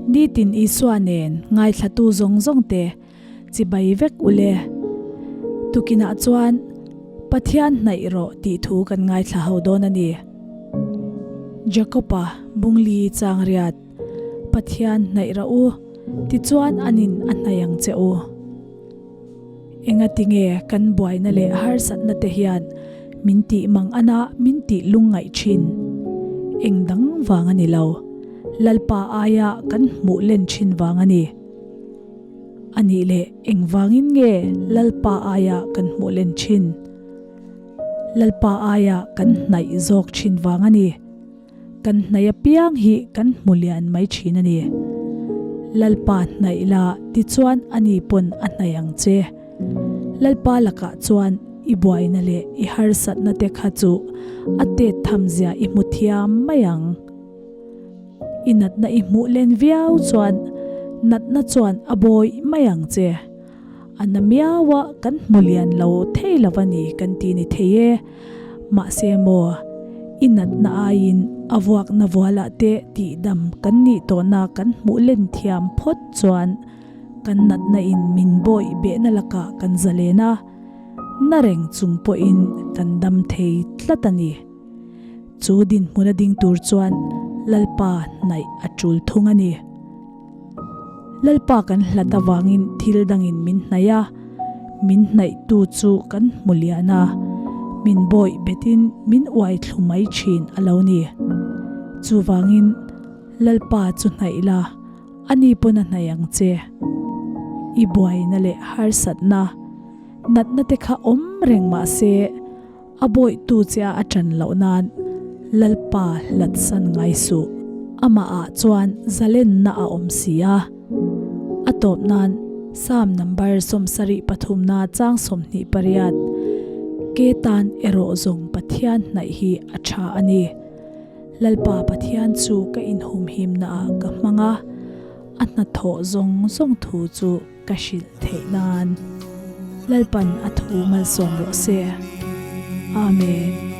Nitin Isua nen ngaithlatu zawng zawng te chibai vek ule. Tukinah chuan Pathian hnaih rawh tih thu kan ngaithla ho dawn a ni. Jakob-a bungli chang riat, Pathian hnaih rawh u, tichuan anin a hnaih ang che u. Engatinge kan buaina leh harsatna te hian min tih mang ana min tih lungngaih thin? Eng dang vang a ni lo, Lalpa aia kan hmuh len thin vang a ni. A nih leh engvangin nge Lalpa aia kan hmuh len thin? Lalpa aia kan hnaih zawk thin vang a ni. Kan hnaih apiang hi kan hmu lian mai thin a ni. Lalpa hnaih la tichuan ani pawn a hnaih ang che. Lalpa lakah chuan i buaina leh i harsatna te kha chu a tet tham zia i hmu thiam mai ang. I natna i hmuh len viau chuan natna chuan a bawi mai ang che. A na miau a kan hmu lian lo thei lo a ni kan ti ni thei e. Mahse maw, i natna aiin a vuakna vualah te tihdam kan nih tawhna kan hmuh len thiam phawt chuan kan natna in min bawih behna lakah kan zalen a, na reng chung pawhin kan dam thei tlat a ni. Chu dinhmuna ding tur chuan Lalpa hnaih a tul thung a ni. Lalpa kan hlat avangin thil dangin min hnaih a, min hnaihtu chu kan hmu lian a, min bawih betin min uai thlu mai thin a lo ni. Chuvangin Lalpa chu hnaih la, ani pawn a hnaih ang che. I buaina leh harsatna, natna te kha awm reng mah se, A bawihtu che a ṭan loh nan Lalpa hlatsan ngai suh. Amah ah chuan zalenna a awm si a. A tawp nan Psalm number 73 chang 28, Ke tan erawh zawng Pathian hnaih hi a ṭha a ni. Lalpa Pathian chu ka inhumhimna ah ka hmang a, a hnathawh zawng zawng thu chu Ka hrilh theih nan Lalpan a thu malsawm rawh se. Amen.